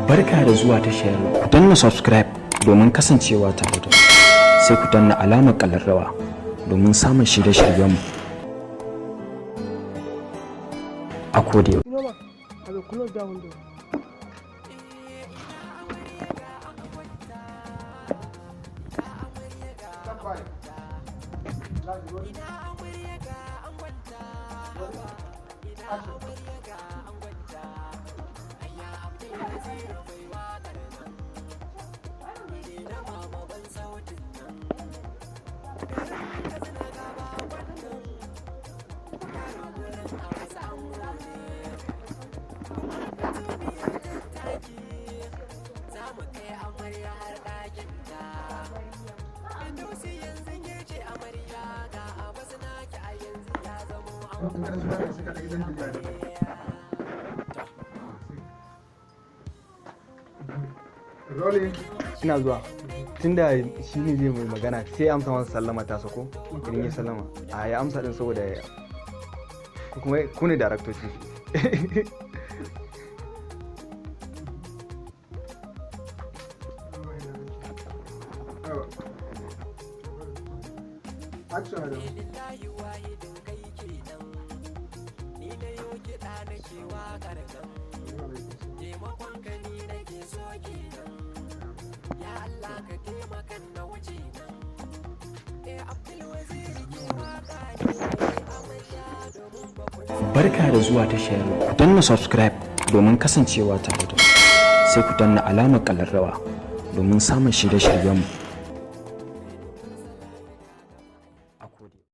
Barka da zuwa tashar. Ku danna subscribe domin kasancewa tare da mu. Sai ku danna alamar ƙararrawa domin samun shirye-shiryenmu a koda. You know what? I will close that window. Rolling. Ina zuwa, tunda shi ne zai mai magana, sai ya amsa masa sallama ta sako. Idan ya sallama a ya amsa din, saboda ko kuma ku ne daraktoci. Action, Adam. Barka da zuwa tashar. Ku danna subscribe domin kasancewa tare da mu. Sai ku danna alamar ƙararrawa domin samun shirye-shiryenmu.